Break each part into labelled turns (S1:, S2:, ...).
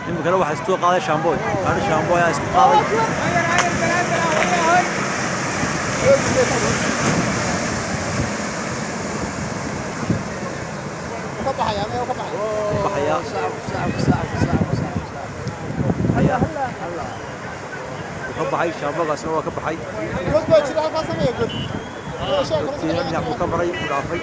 S1: Iminkana waxaa isku qaaday shaamboy, gaari shaamboy ayaa isku qaaday. Baxaya wuu ka baxay shaambogaasna, waa ka baxay. Tiina dhinac buu ka maray, uu dhaafay.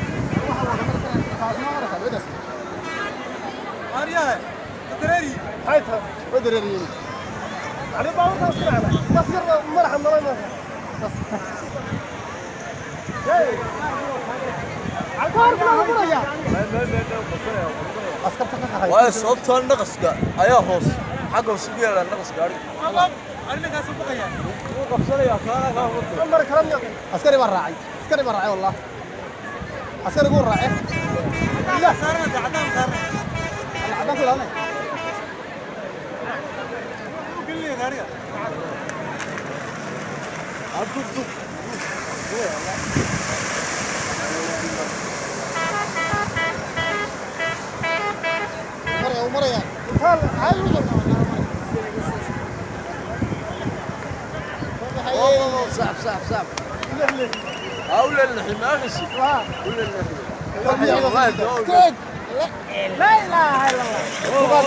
S2: Waayo sababtoo naqaska ayaa hoos xagga hoos ugu yeelaa naqas gaariga. Wuu qabsanayaa kaana kaa wata.
S3: Askari baa raacay, askari baa raacay, wallah askari guu raacay. Cadaan ku ilaalinay. Maraya, uu maraya.
S2: صعب صعب صعب. أولى اللحي ما غسل. أولى اللحي. والله
S3: Istaag.
S4: لا اله الا الله.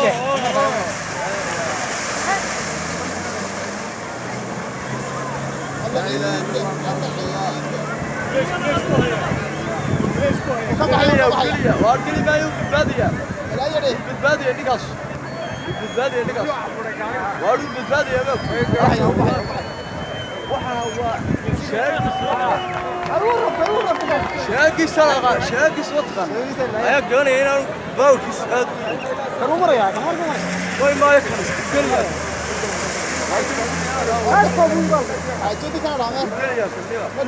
S3: لا اله الا الله. Ka baxay, ka baxay.
S2: Waa keli maayo, badbaadaya.
S3: Ilaa yadhe.
S2: Badbaadaya ninkaas. Badbaadaya ninkaas. Waa uu badbaadaya ma.
S3: Baxaya, u baxaya, u baxaya.
S2: Waxa waa sheegiisa laqa sheegiis wadqan ayaa doonaya inaanu baawkiis aad
S3: Kan uu maraya, kan maraya.
S2: Way maayo kan keliya.
S3: Xaajadii kana dhacmee.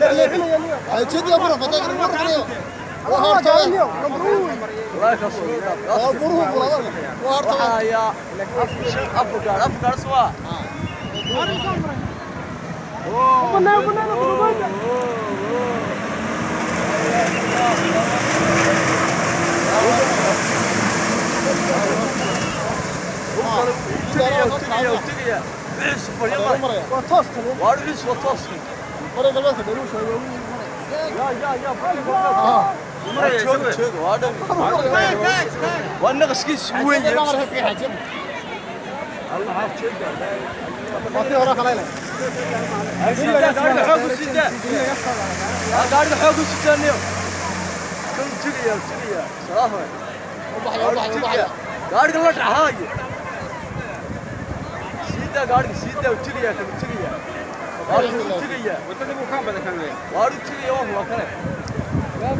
S2: Keliya keliya.
S3: Xaajadii afar fataa kan maraya. Waa hortay.
S2: Wallahi ka soo
S3: Waa buruhu bulada. Waa hortay.
S2: Waxa ayaa afar gaar, afar gaar soo. Tegaya wixii
S3: Waa maraya.
S2: waa wixii waa toos.
S3: Maraya galbeedka dheer uu sheegay waa maraya.
S2: Ya ya ya, joog joog, waa dhan waa naqaskiisu weyn yahay.
S3: Maraya iska xaajad. Waa hore kale.
S2: Gaariga xoog u sidaa, gaariga xoog u sidaa niyo kan tegaya tegaya salaam.
S3: U baxaya, u baxaya, u baxaya.
S2: Gaariga la dhacaayo sidaa, gaariga sidaa u tegaya, kan tegaya, gaariga u tegaya, waa u tegaya, waa kale wuu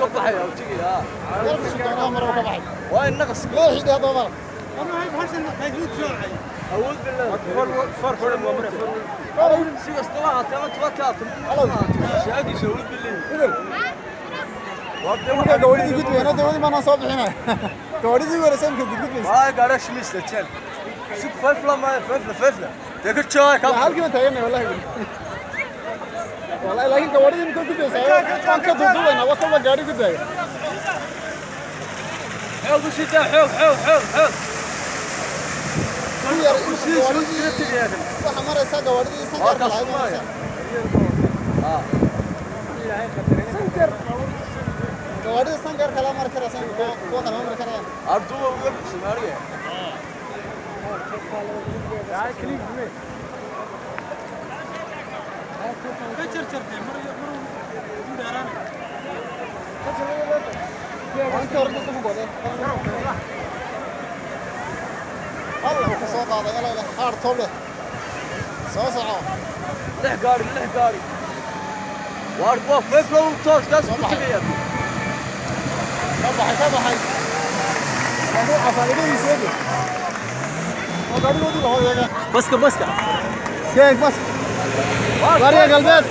S2: ka baxaya, u tegaya.
S3: Galbeedka doonaa maro ka baxay.
S2: Waa in naqaska.
S3: Leexidii hadda mara.
S2: Awood billah si kastaba haatee ama tubataata shaagiisa awood billah.
S3: Marka gawaridii gudbayna dawladii maanaan soo bixinay. Gawaridii weerasay imka gudgudbaysa.
S2: Waa gaara shimis la jeel si fefla ma fefla fefla dee ka jaay ka.
S3: Halkii baan taaganay wallahi. Wallahi laakiin gawaridii imka gudbaysa waan ka duuduubaynaa, waa kalba gaari gudbaya.
S2: Xoog u sidaa, xoog xoog xoog xoog.
S3: Ku yar
S2: u sii soo
S3: gawaridii
S2: tegaya kan.
S3: Waxa maraysa gawaridii
S2: waa
S3: sangarka
S2: kaas
S3: lahayd
S2: maaya
S3: maraysa. Gawaridii sangarka la mari karaysa, kuwa kale ma mari karayaan.
S2: Arduba uga bixisay maariga.
S3: Inta hore dadka ku goday. Allah uu ka soo qaaday alla leh qaar toob leh. Soo soco.
S2: Lix gaari, lix gaari. Waar waa feflow toos kaas ku tagaya.
S3: Ka baxay, ka baxay. Waa ku cafaalidiisa eegi. Waa gaarigoodii la hooyaga.
S1: Baska baska.
S3: Seeg bas. Bariga galbeed.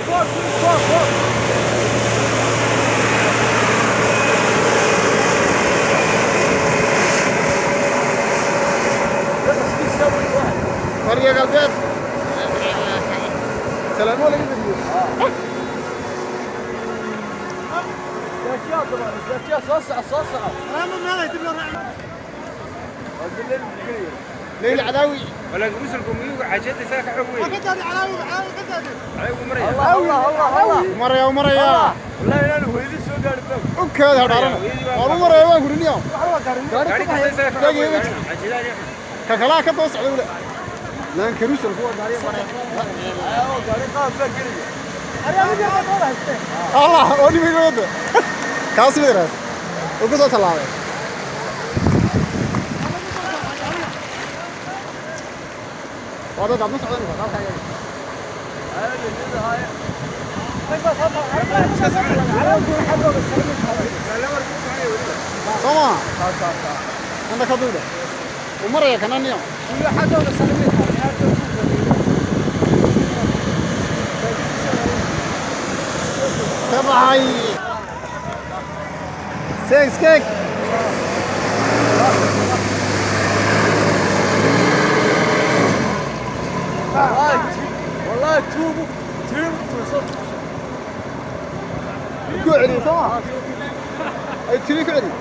S3: Bariga galbeed. Salaamo laga badiyo.
S2: Jaajiya soo soco, soo soco.
S3: Leyla Cadaawi.
S5: ولا مسلكم ميوغا عجلت ساك حوي
S2: Allah Allah Allah Allah.
S3: Maraya maraya.
S2: Wallahi inaan hooyadii soo gaari baa.
S3: U kaada hadhaarana. Waan u maraya waan guriniyaa.
S5: قاري ساك حوي عجلت
S3: Ka kalaa ka daba socda wala. Laan karuusal kuwa gaariga maraya.
S2: Ayoo gaari qaab baa gelaya.
S3: Allah, oo nimay wada. Kaas mid raas. Oo ku soo talaabay. Waa dad ma socdan waa halka iyaga. Soma. Anda ka duuda. U maraya kana niyo. Ka baxay. Six kick.
S2: Wallahi tuubu tuubu tuuso.
S3: Ku celi soma. Ay tiri ku celi.